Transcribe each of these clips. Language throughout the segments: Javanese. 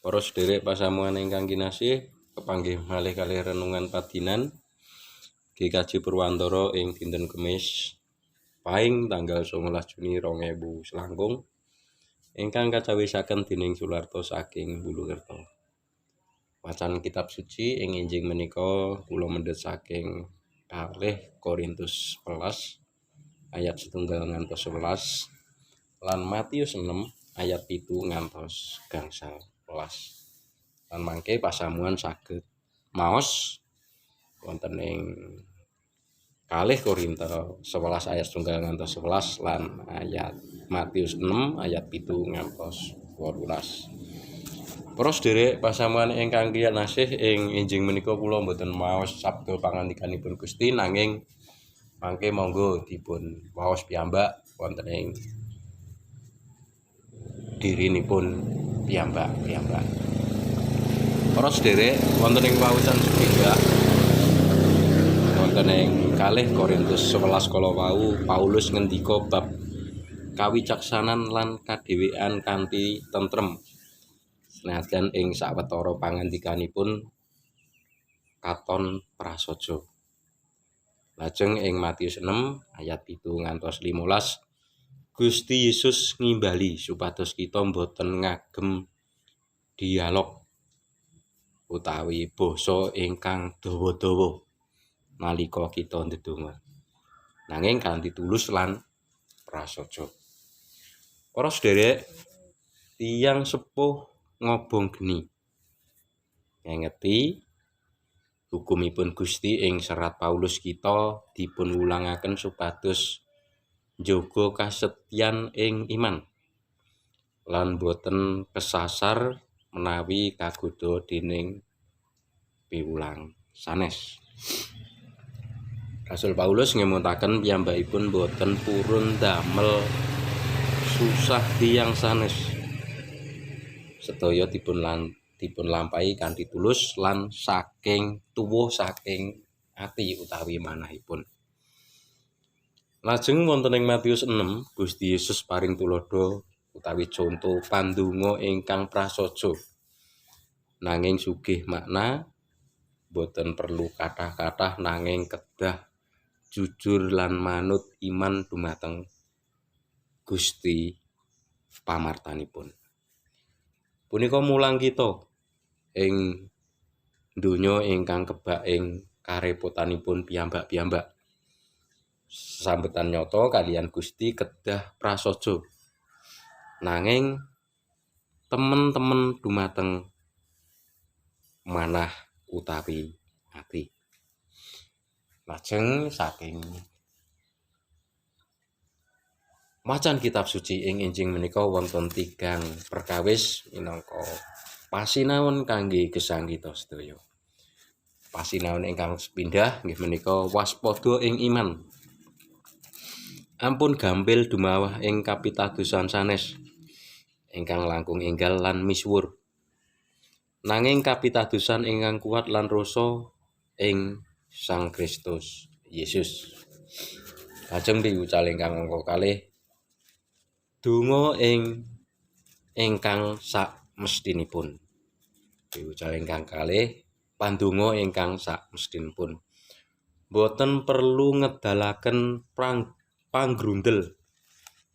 Para sederek pasamuan ingkang kinasih, kepanggih malih kalih renungan padinan GKJ Purwantara ing dinten Kemis Paing tanggal 19 Juni 2000 selangkung ingkang kacawisaken dening Sularto saking Bulukerto. Wacan kitab suci ing enjing menika kula mendhet saking 2 Korintus 11 ayat 1 ngantos 11 lan Matius 6 ayat 7 ngantos gangsal welas. Lan mangke pasamuan saged maos wonten ing 2 Korintus 11 ayat 1 ngantos 11 lan ayat Matius 6 ayat 7 ngantos 18. Para sederek pasamuan ingkang kinasih, ing enjing menika kula mboten maos sabda pangandikanipun Gusti, nanging mangke monggo dipun waos piyambak wonten ing dirinipun piyambak-piyambak. Para sederek, wonten ing waosan sepindah wonten ing 2 Korintus 11 kala wau, Paulus ngendika bab kawicaksanan lan kadhewean kanthi tentrem, senajan ing sawetara pangandikanipun katon prasaja. Lajeng ing Matius 6 ayat 7 ngantos 15, Gusti Yesus ngimbali supados kita boten ngagem dialog utawi basa ingkang dawa-dawa nalika kita ndedonga, nanging kanthi tulus lan prasaja. Para sederek, tiyang sepuh ngobong geni ngengeti hukumipun Gusti ing serat Paulus, kita dipun wulangaken supados njaga kasetyan ing iman lan boten kesasar menawi kagodha dening piwulang sanes. Rasul Paulus ngemutaken piyambakipun boten purun damel susah tiyang sanes. Sedaya dipun lampahi kanthi tulus lan saking tuwuh saking ati utawi manahipun. Lajeng wonten ing Matius 6, Gusti Yesus paring tuladha utawi conto pandonga ingkang prasaja nanging sugih makna, boten perlu kathah-kathah nanging kedah jujur lan manut iman dumateng Gusti pamartanipun. Punika mulang kita ing donya ingkang kebak ing karepotanipun piyambak-piyambak. Sesambetan nyata kaliyan Gusti kedah prasaja, nanging temen-temen dumateng manah utawi ati. Lajeng saking macan kitab suci ing enjing menika wonten tigang perkawis minangka pasinaon kangge gesang kita sedaya. Pasinaon ingkang sepindah nggih menika waspada ing iman. Ampun gampil dumawah ing kapitadosan sanes ingkang langkung enggal lan misuwur, nanging kapitadosan ingkang kuat lan rasa ing Sang Kristus Yesus. Lajeng piwucal ingkang angka kalih, donga ing ingkang sak mestinipun. Piwucal ingkang kalih, pandonga ingkang sak mestinipun. Boten perlu ngedalaken panggrundel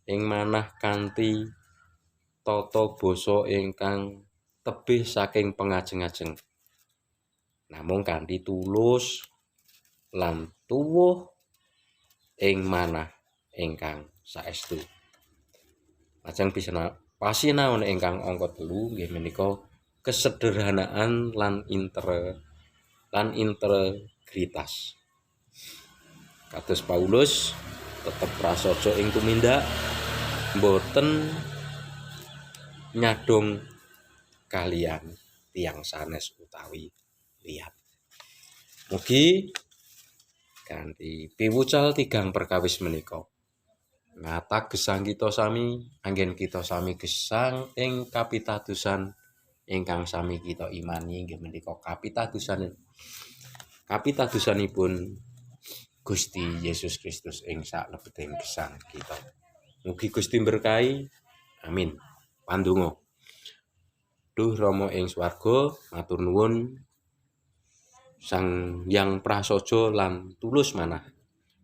ing manah kanthi tata basa ingkang tebih saking pengajeng-ajeng, namung kanthi tulus lan tuwuh ing manah ingkang saestu. Lajeng pasinaon ingkang angka telu nggih menika kesederhanaan lan integritas. Kados Paulus tetep prasaja ing tumindak, boten nyadong kaliyan tiyang sanes utawi liyan. Mugi kanthi piwucal tigang perkawis menika ngatak gesang kita sami, anggen kita sami gesang ing kapitadosan ingkang sami kita imani, inggih menika kapitadosanipun Gusti Yesus Kristus ing saklebeting gesang kita. Mugi Gusti berkahi. Amin. Pandonga. Duh Rama ing swarga, matur nuwun Sang Hyang Prasaja lan tulus manah.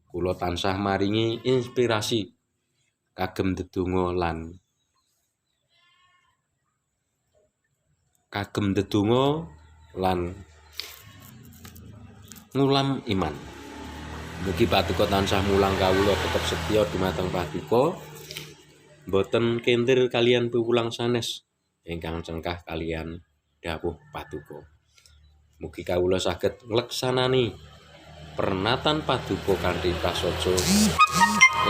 Kula tansah maringi inspirasi kagem ndedonga lan kagem ndedonga lan ngulam iman. Mugi paduka tansah mulang kawula tetep setya dumateng paduka, boten kentir kaliyan piwulang sanes ingkang cengkah kaliyan dawuh paduka. Mugi kawula saged ngleksanani pernatan paduka kanthi prasaja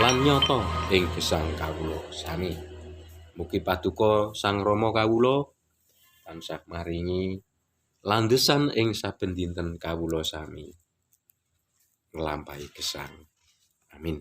lan nyata ing gesang kawula sami. Mugi paduka Sang Rama kawula tansah maringi landesan ing saben dinten kawula sami nglampahi gesang. Amin.